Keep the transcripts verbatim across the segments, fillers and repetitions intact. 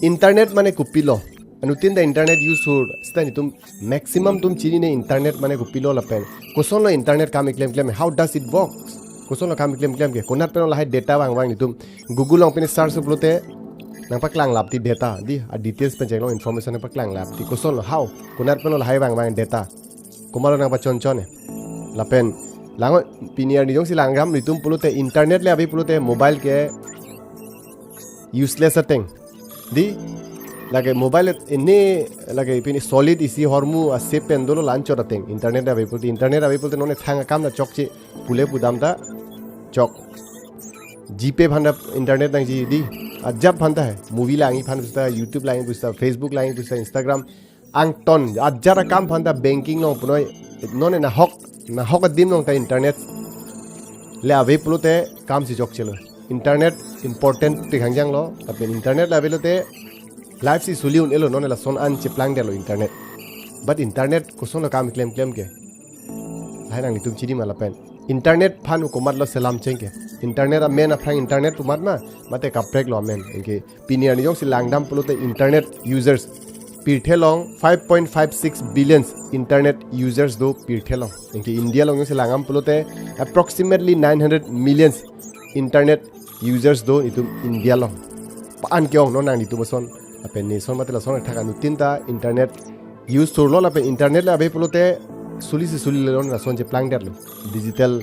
Internet mane kopilo? Anuttin ta internet use hur, seta netum maximum atum chinine internet mane kopilo lapen kosonlo internet kam keklem klem, how does it work? Kosonlo kam keklem klem ke? Konat pen lahai data vang vang? Netum Google along pine search pulote nangpaklang lap ti data, di, a details pen chenglo, information nangpaklang lap ti. Kosonlo, how? Konat pen lahai vang vang data? Komatlo nangpachon chon e? Lapen lang, pini arni jongsi langram netum pulote, internet le ave pulote mobile ke useless ateng, di. Lake mobile ini lake pini solid isi ahormu a-shape pen dolo, la-anchot ateng. Internet ave pulote, internet ave pulote non thang akam ta chokche, pule pudam ta chok. GPay aphan ta internet nangji, di. Ajat aphan ta he, movie langji aphan pusita, YouTube langji pusita, Facebook langji pusita, Instagram, angton ajat akam aphan ta, banking along punoi, non nahok, nahok adim along ta internet le ave pulote kam si chokchelo. Internet important te khangjanglo, lapen internet le ave pulote life si suli un-elo, non lason an cheplangdetlo internet. But internet kosonlo kam keklem klem ke? Lahai nanglitum chini ma lapen? Internet aphan komatlo selam cheng ke? Internet amen aphrang internet pu mat ma, mate kaprek lo amen? Anke pini arni jongsi langdam pulote internet users, pirthe along five point five six billions internet users do pirthe along. Anke India along jongsi langdam pulote approximately nine hundred millions internet users do itum India along. Pa-an ke-ong non nanglitum ason, lapen neson mate lason athak anuttin ta internet use hurlo lapen internet le ave pulote suli si sulilo, non lason cheplangdetlo. Digital,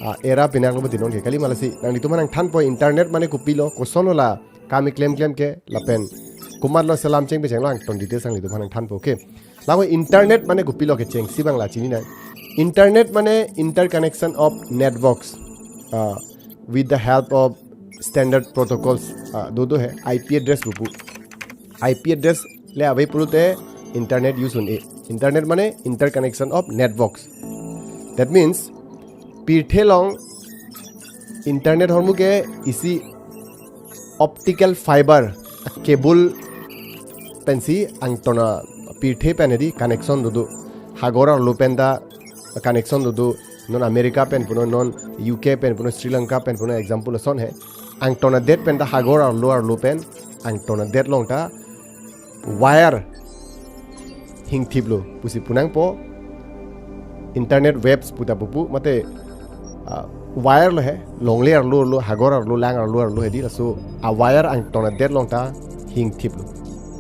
ah, era pinanglo mati non ke. Kali ma lasi nanglitum aphan nangthanpo internet mane kopilo, kosonlo la kam keklem klem ke, lapen komatlo selam cheng pen chenglo, angton details nanglitum aphan nangthanpo ke. Lako internet mane kopilo kechengsi abang la chinine. Internet mane interconnection of networks, uh, with the help of standard protocols, uh, do do he, IP address pupu. IP address le ave pulote internet use un-e. Internet mane interconnection of networks. That means pirthe along internet ahormu ke isi optical fiber cable pensi angton a, pirthe pen hedi connection do do. Hagor arlo pen ta connection do do. Non America pen punon, non UK pen punon, Sri Lanka pen punon, example ason he. Angton adet pen ta hagor arlo arlo pen angton adet along ta wire hingthiplo pusi punangpo. Internet waves puta pupu mate, ah, wire lo he, longle arlo arlo, hagor arlo, lang arlo arlo hedi, laso a-wire angton adet along ta hingthiplo.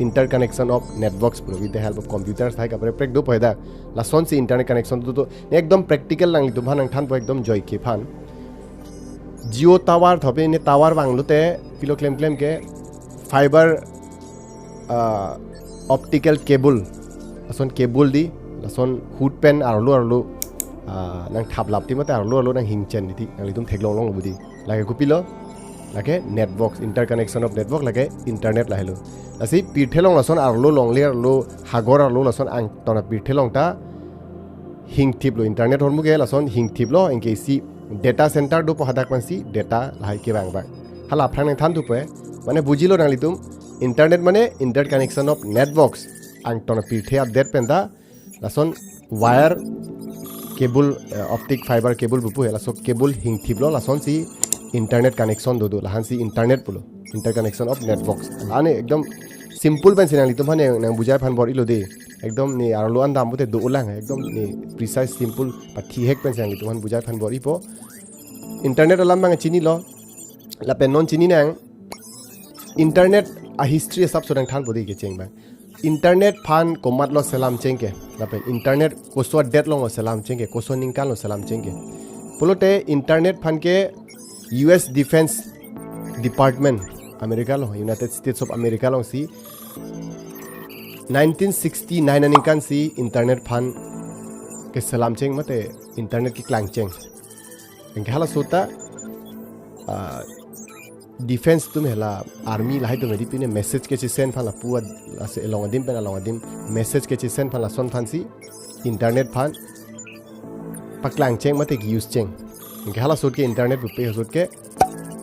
Interconnection of networks pulo, with the help of computers, hai kaprek prek dopo heda. Lasonsi internet connection do do. Ne ekdom practical nanglitum aphan nangthanpo, ekdom joike aphan. Jio tower thopine tower vanglote pilo klem klem ke, fiber, ah, optical cable, lason cable di, lason ahut pen arlo arlo, ah, nangthap lap ti mate arlo arlo nanghingchen ti nanglitum theklonglonglo budi. Lake kopilo? Lake networks, interconnection of network, lake internet lahelo. Lasi pirthe along lason arlo, longle arlo, hagor arlo, lason angton a pirthe along ta hingthiplo, internet ahormu ke lason hingthiplo, anke isi data center dopo, hadak pensi data lahai kevang vang. Hala aphrang nangthanthupo he, mane bujilo nanglitum, internet mane interconnection of networks, angton a pirthe adet pen ta lason wire cable, eh, optic fiber cable pupu he, laso cable hingthiplo, lasonsi internet connection do do, lahansi internet pulo, interconnection of networks. Ane ekdom simple pensi nanglitum aphan nang, nangbujai aphan bor-ilo de. Ekdom ne arlo an dam pute dolang, ekdom ne precise simple pathihek pensi nanglitum aphan bujai aphan bor-ipo. Internet alam abang chinilo, lapen non chininang, internet a-history asapso nangthanpo de kecheng abang. Internet aphan komatlo selam cheng ke, lapen internet koso adet alonglo selam cheng ke, koso aningkanlo selam cheng ke pulote, internet aphan ke US Defense Department, America along, United States of America alongsi nineteen sixty-nine aningkansi internet aphan keselam cheng mate internet keklang cheng. Anke halaso ta, ah, defense atum, hala army lahai atum hedi pine message kechesend aphan lapu ad-, ase along adim pen along adim message kechesend aphan, lason aphansi internet aphan paklang cheng mate ke-use cheng. Anke halaso ke internet pupe, halaso ke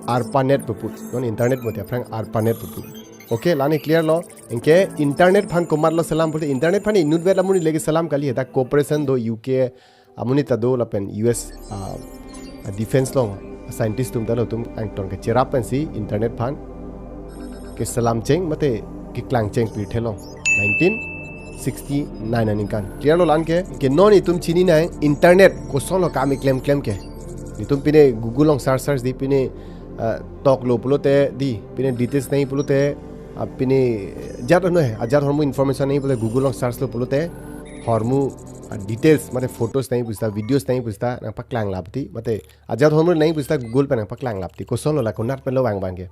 ARPANET pupu. Non internet mate aphrang ARPANET pupu. Okay, lane clear lo. Anke internet aphan komatlo selam pulote, internet aphan inutvet amonit le keselam kali, hadak cooperation do, UK amonit ta do lapen US, ah, defense along scientist atum ta do, latum angton kecherap pensi internet aphan keselam cheng mate keklang cheng pirthe long nineteen sixty-nine aningkan. Clear lo la-an ke? Ke non itum chini nang internet kosonlo kam keklem klem ke. Itum pine Google along search search di, pine ah, toklo pulote di, pine details nangji pulote, ah, pine ajat ano he, ajat ahormu information nangji pulote Google along search lo pulote ahormu, ah, details mate photos nangji pusita, videos nangji pusita nangpaklang lapti, mate ajat ahormu nangji pusita Google pen nangpaklang lapti, kosonlo la konat penlo vang vang ke.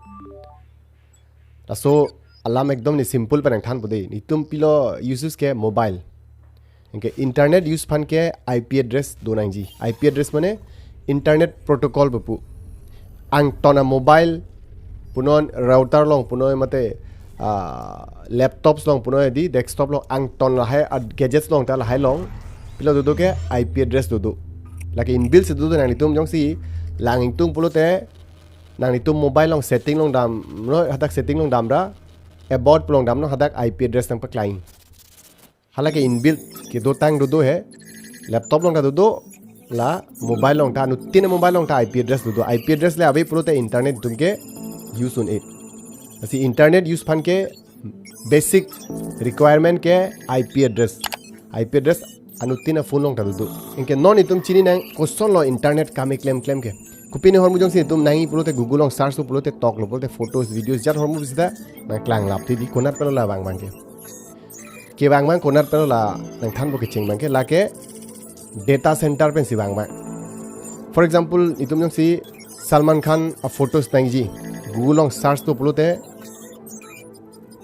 Laso alam ekdom ne simple pen nangthanpo dei. Itum pilo uses ke mobile. Anke internet use aphan ke I P address do nangji. I P address mane internet protocol pupu. Angton a-mobile punon, router along punon mate, ah, laptops along punon di, desktop along angton lahai a-gadgets along ta lahai along pilo dodo ke I P address dodo. Lake inbuilt si dodo, nanglitum jongsi lang ingtung pulote nanglitum mobile along setting along dam, no, hadak setting along damra, about pu along damnon, hadak I P address nangpaklang. Halake inbuilt kedotang dodo he, laptop along ta dodo, la mobile along ta, anuttin a-mobile along ta I P address dodo. I P address le ave pulote internet itum ke use un-e. Lasi internet use aphan ke basic requirement ke I P address. I P address anuttin a-phone along ta dodo. Anke non itum chini nang kosonlo internet kam keklem klem ke. Kopine ahormu jongsi itum nangji pulote Google along search lo pulote, toklo pulote, photos, videos, ajat ahormu pusita nangklang lapti di, konat penlo la vang vang ke. Ke vang vang konat penlo la nangthanpo, kecheng vang ke lake data center pensi vang vang. For example, itum jongsi Salman Khan a-photos nangji Google along search lo pulote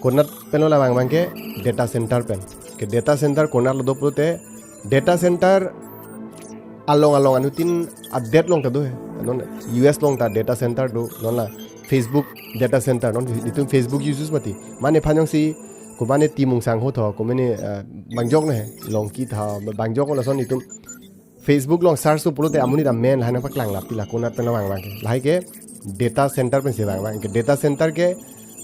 konat penlo la vang vang ke data center pen. Ke data center konatlo do pulote, data center along along anuttin adet along ta do he. Non U S along ta data center do, non la Facebook data center, non itum Facebook uses mati. Mane aphan jongsi, komane Timung Sangho tho, komane, eh, bangjok na he, Longki tho, bangjok lason itum Facebook along search lo pulote amonit amen lahai nangpaklang lapti, la konat penlo vang vang ke. Lahai ke data center pensi vang vang ke. Data center ke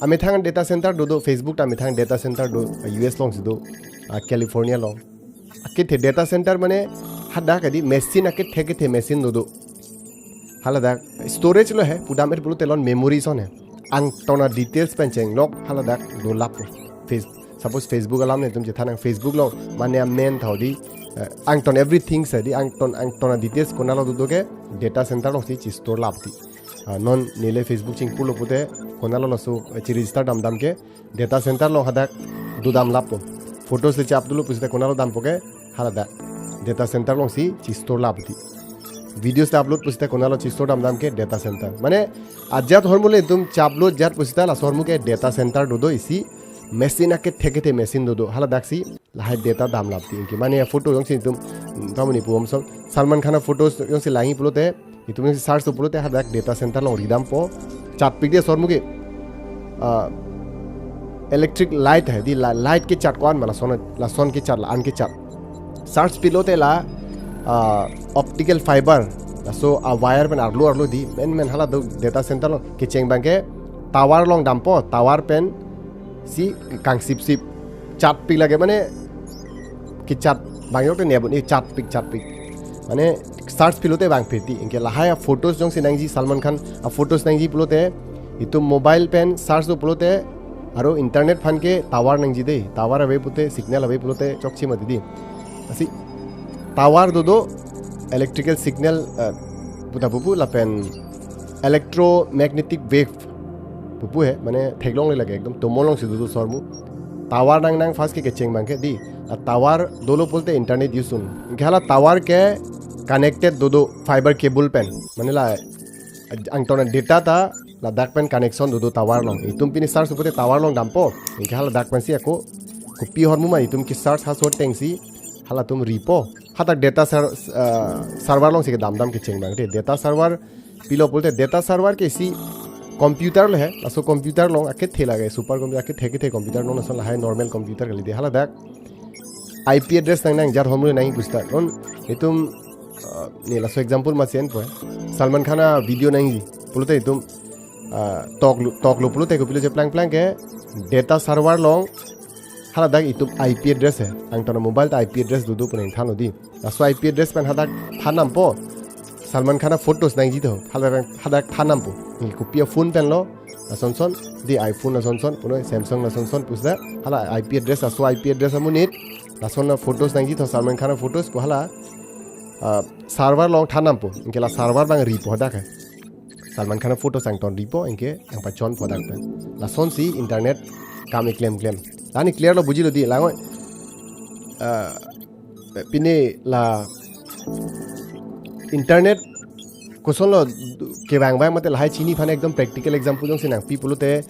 amethang data center dodo, Facebook ta amethang data center do, U S alongsi do, ah, California along. Akethe data center mane hadak adi machine akethe kethe machine dodo. Haladak storage lo he, pudam-et pulote lon memory ason he. Angton a-details pen chenglok haladak do lap. Face-, suppose Facebook alam ne itum chethan nang, Facebook along mane amen tho di, eh, angton everything si di, angton, angton a-details konatlo dodo ke data center alongsi chistore lapti. Ah, non neli Facebook chingpulo pute konatlo laso, eh, chi-register dam dam ke data center along hadak dodam lappo. Photos le che-upload lo pusita konatlo dampo ke, haladak data center alongsi chistore lapti. Videos le upload pusita konatlo chistore dam dam ke, data center. Mane ajat ahormu le itum che-upload jat pusita laso ahormu ke data center dodo, isi machine akethe kethe machine dodo. Haladaksi lahai data dam lapti. Anke mane photo jongsi itum, mm, tamuni pu om song, Salman Khan a-photos jongsi langji pulote, itum jongsi search lo pulote hadak data center along ridampo. Chatpik di laso ahormu ke, ah, electric light he di, la-, light kechat ko-an ma, lason, lason kechat, la-an kechat. Search pilote la, ah, optical fiber, laso a-wire pen arlo arlo di, men men hala do data center along, kecheng vang ke tower along dampo, tower pensi kangsip sip. Chatpik lake mane kechat, bangjok te ne abun, eh, chatpik, chatpik. Mane search pilote vangphit ti. Anke lahai a-photos jongsi nangji, Salman Khan a-photos nangji pulote, itum mobile pen search lo pulote, aro internet aphan ke tower nangji dei. Tower ave pute, signal ave pulote chokche mati di. Lasi tower dodo, electrical signal, eh, puta pupu lapen electromagnetic wave pupu he, mane theklongle lake ekdom tomolongsi dodo laso ahormu. Tower nang nang first ke kecheng vang ke di. La tower dolo pulote internet use un. Anke hala tower ke connected dodo fiber cable pen. Mane la angton a-data ta ladak pen connection dodo tower along. Itum pini search pute tower along dampo. Anke haladak pensi ako kopi ahormu ma itum ke-search, ha-search atengsi halatum ripo. Hadak data ser-, ah, server alongsi kedam dam kecheng vang te. Data server pilo pulote, data server ke isi computer lo he, laso computer along akethe lake, super computer, akethe kethe computer, non lason lahai normal computer kali de, haladak I P address nang nang ajat ahormu nangji pusita. Non itum, ah, ne laso example ma si enpo he. Salman Khan a-video nangji pulote itum, ah, toklo, toklo pulote kopilo cheplang plang ke, data server along haladak itum I P address he. Angton a-mobile ta I P address dodo pu nangthanlo di. Laso I P address pen hadak than dampo. Salman Khan a photos nangji tho, hala hadak than nampo. Neli kopi a phone pen lo, lason son, di iPhone lason son, puno Samsung lason son pusita, hala I P address, laso I P address amonit, lason a photos nangji tho, Salman Khan a photos pu hala, ah, server along than nampo, anke la server abang ripo hadak he. Salman Khan a photos angton ripo, anke nangpachon po hadak pen. Lasonsi internet kam keklem klem. La-an clear lo, bujilo di, langoi. Ah, pine la internet kosonlo kevang vang mate lahai chini aphan ekdom practical example jongsi nangpi pulote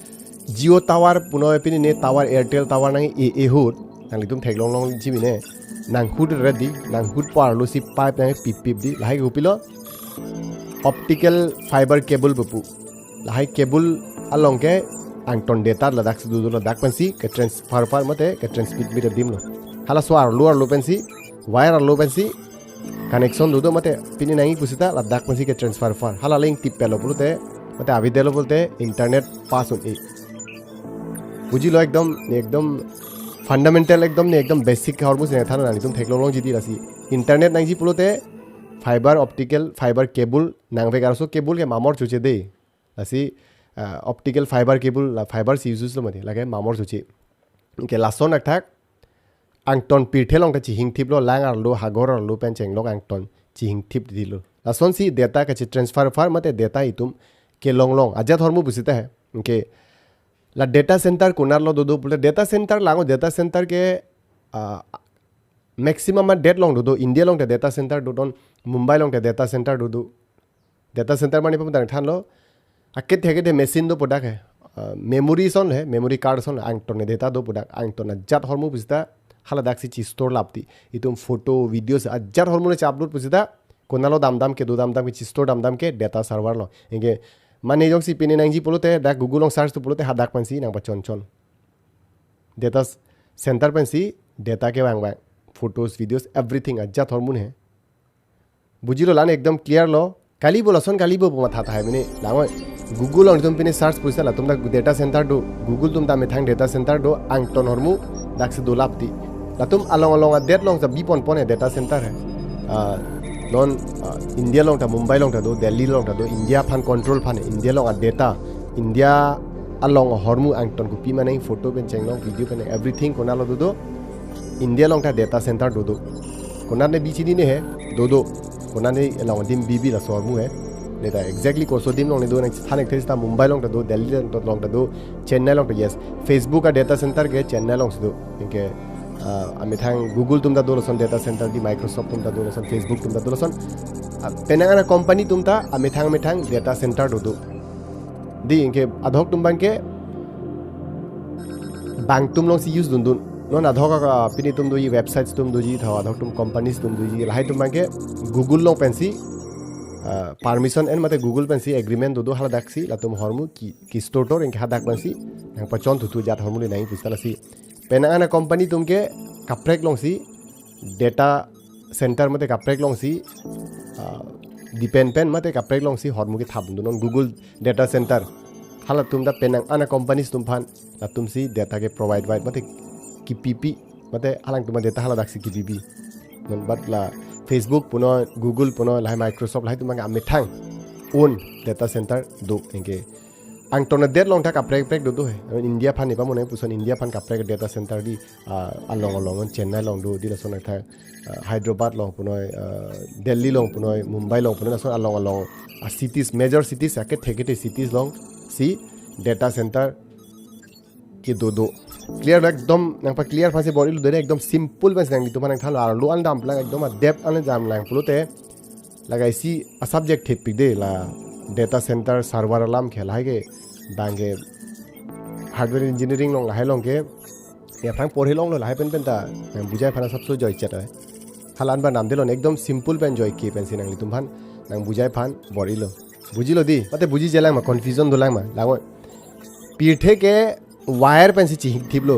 Jio tower puno pine ne tower, Airtel tower nang e, e ahut. Nanglitum theklong longji mene. Nang ahut ready, nang ahut pu arlo si pipe nang pip pip di. Lahai kopilo optical fiber cable pu pu. Lahai cable along ke angton data ladak si dodo, ladak pensi ke transfer far mate ke transmit mit adim lo. Halaso arlo arlo pensi, wire arlo pensi connection dodo mate pine nangji pusita ladak pensi ke transfer far. Hala link tip pelo pulote mate avidelo pulote internet pass un-e. Bujilo ekdom, ne ekdom fundamental ekdom, ne ekdom basic hormu si nangthan, nanglitum theklong longji di lasi. Internet nangji pulote fiber, optical fiber cable nangvek, arloso cable ke mamor choche de. Lasi, ah, optical fiber cable, la fiber si use lo mati, lake mamor choche. Anke lason athak angton pirthe along ta chihing thip lo, lang arlo, hagor arlo pen chenglok angton chihing thip di lo. Lasonsi data kachi transfer far mate data itum kelong long. Ajat hormu pusita he. Anke la data center konatlo dodo pulote data center, langoi data center ke, ah, maximum adet along dodo, India along ta data center do, non Mumbai along ta data center dodo. Data center mane pum tangthan lo. Akethe akethe machine dopo dak he. Ah, memory son he, memory card son, angton data dopo dak, angton ajat hormu pusita, haladak si chi store lapti. Itum photo, videos, ajat hormu le chi upload pusita, konatlo damdam ke, do damdam ke, chi store damdam ke, data server lo. Anke, mane jongsi pine nangji pulote, dak Google along search tu pulote, hadak pensi nangpachon chon. Data s-, center pensi, data kevang vang. Photos, videos, everything, ajat hormu he. Bujilo, la-an ekdom clear lo. Kalibo lason kalibo pu matha tahai mene. Langoi Google along itum pine search pusita latum dak data center do. Google atum ta methang data center do. Angton hormu dak si do lapti. Latum along along adet along sa bipon pon he data center he. Ah, non, ah, India along ta, Mumbai along ta do, Delhi along ta do, India aphan control aphan he, India along adata, India along hormu angton kopi mane photo pen chenglong, video pen, everything konatlo dodo. India along ta data center dodo. Konat ne bi chinine he, dodo. Konat ne along adim bibi laso hormu he. Ne ta exactly koso adim along ne do nangthan thekthe sita Mumbai along ta do, Delhi along ta, along ta do, Chennai along ta, yes. Facebook a data center ke Chennai along si do. Anke, ah, amethang Google atum ta do lason data center di, Microsoft atum ta do lason, Facebook atum ta do lason. Ah, penang ana company atum ta amethang amethang data center dodo. Di anke adhok atum abang ke bang atum along si use dun dun. Non adhok a, pine atum doji, websites atum doji, tho adhok atum companies atum doji, lahai atum abang ke Google along pensi, ah, permission en mate Google pensi agreement dodo, haladak si latum hormu ke, ke store tor, anke hadak pensi nangpachon thutu ajat hormu le nangji pusita lasi. Penang ana company atum ke kaprek along si data center mate kaprek along si, ah, depend pen mate kaprek along si hormu kethap dun, non Google data center. Halatum ta penang ana companies atum aphan latum si data ke provide vai mate kepipi mate halang atum data haladak si kepipi. Non but la Facebook puno, Google puno, lahai Microsoft, lahai atum amethang own data center do, anke angton adet along ta kaprek prek dodo he. India aphan ne pamone puson, India aphan kaprek data center di, ah, along along, Chennai along do, di lason athak, ah, Hyderabad along punoi, ah, Delhi along punoi, Mumbai along punoi, lason along along, ah, cities, major cities, akethe akethe cities along si data center kedodo. Clear lo ekdom, nangpa clear aphansi bor-ilo, dere ekdom simple pensi nanglitum aphan nangthanlo, arlo an damlang, ekdom adep an damlang pulote, laga isi a subject thepik de, la data center server alam ke, lahai ke abang ke hardware engineering along, lahai along ke, ne aphrang porhi longlo, lahai pen pen ta nangbujai aphan asapso joichet ai. Hala-an abang damdelo, ekdom simple pen joike pensi nanglitum aphan nangbujai aphan bor-ilo. Bujilo di, mate bujijelang ma, confusion dolang ma, langoi. Pirthe ke wire pensi chihing thiplo.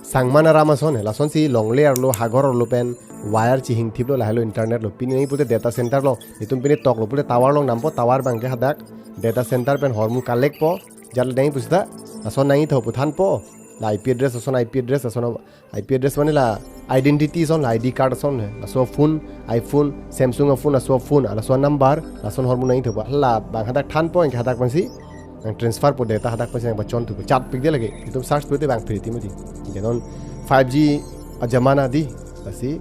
Sangman aram ason he, lasonsi longle arlo, hagor arlo pen wire chihing thiplo, lahelo internet lo. Pine nangji pulote data center lo. Itum pine toklo pulote tower along dampo, tower abang ke hadak data center pen hormu collect po. Ajat le nangji pusita, lason nangji tho pu thanpo. La I P address, lason I P address, lason I P address mane la Identity ason, I D card ason he. Laso phone, iPhone, Samsung aphone, laso phone, laso number, lason ahormu nangthanpo. Hala abang hadak thanpo, anke hadak pensi nang transfer po data, hadak pensi nangpachonthupo. Chatpik de lake. Itum search pulote bang phri ti mati. Anke non five G ajamana dei. Lasi,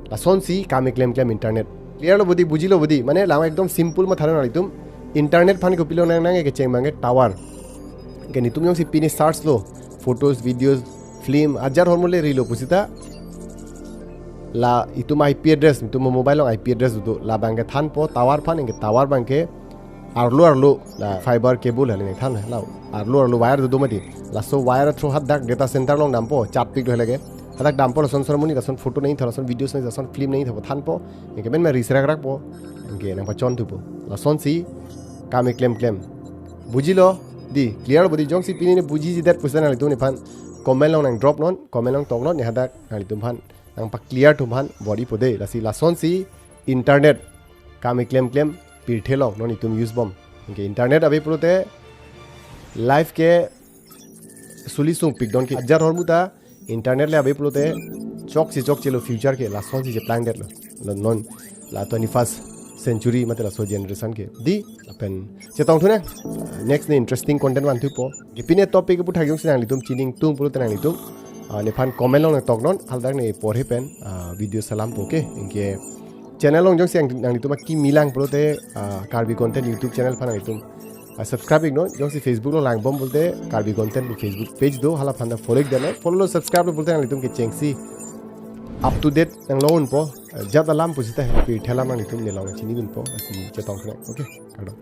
lasonsi kam keklem klem internet. Clear lo bo dei, bujilo bo dei. Mane lang ekdom simple matha nanglitum. Internet aphan kopilo nangnang kecheng abangke tower. Anke netum jongsi pini search lo, photos, videos, film, ajat ahormu le rilo pusita, la itum I P address, itum mobile along I P address do, la abangke thanpo tower aphan, anke tower abangke arlo arlo, la fiber cable hali nangthan la, arlo arlo wire do mati. Laso wire through hadak data center along dampo, chatpik lo lake. Hadak dampo, lason ahormu ni, lason photo nangthan, lason videos nang, lason film nangthanpo, thanpo. Anke men men risrak rakpo. Anke nangpachonthupo. Lasonsi kam keklem klem. Bujilo dei, clear bo dei, jongsi pini ne bujijidet pusita nanglitum nephan comment along nang drop non, comment along toknon, ne hadak nanglitum aphan nangpa clear atum aphan bor-ipo dei. Lasi lasonsi internet kam keklem klem pirthe along non itum use bom. Anke internet ave pulote life ke suli sungpik don ke, ajat ahormu ta internet le ave pulote chokche chokche lo future ke, lasonsi cheplangdetlo. La non la twenty-first century mate laso generation ke. Dei, lapen chetongthu nang. Next ne interesting content vanthupo. Ke pini topic aphuthak jongsi nanglitum chiningtung pulote nanglitum, ah, nephan comment along nang toknon, hadak ne porhe pen, ah, video selampo, okay? Anke channel along jongsi nang, nanglitum akimi lang pulote, ah, Karbi Content YouTube channel aphan nanglitum, ah, subscribe iknon, jongsi Facebook along langbom pulote Karbi Content pu Facebook page do, hala aphan ta follow ikdetnon, follow lo subscribe lo pulote nanglitum kechengsi up to date nanglo unpo, ah, ajat alam pusita he, pirthe alam nanglitum nelong chinidunpo, lasi chetongthu nang, okay? Kardom.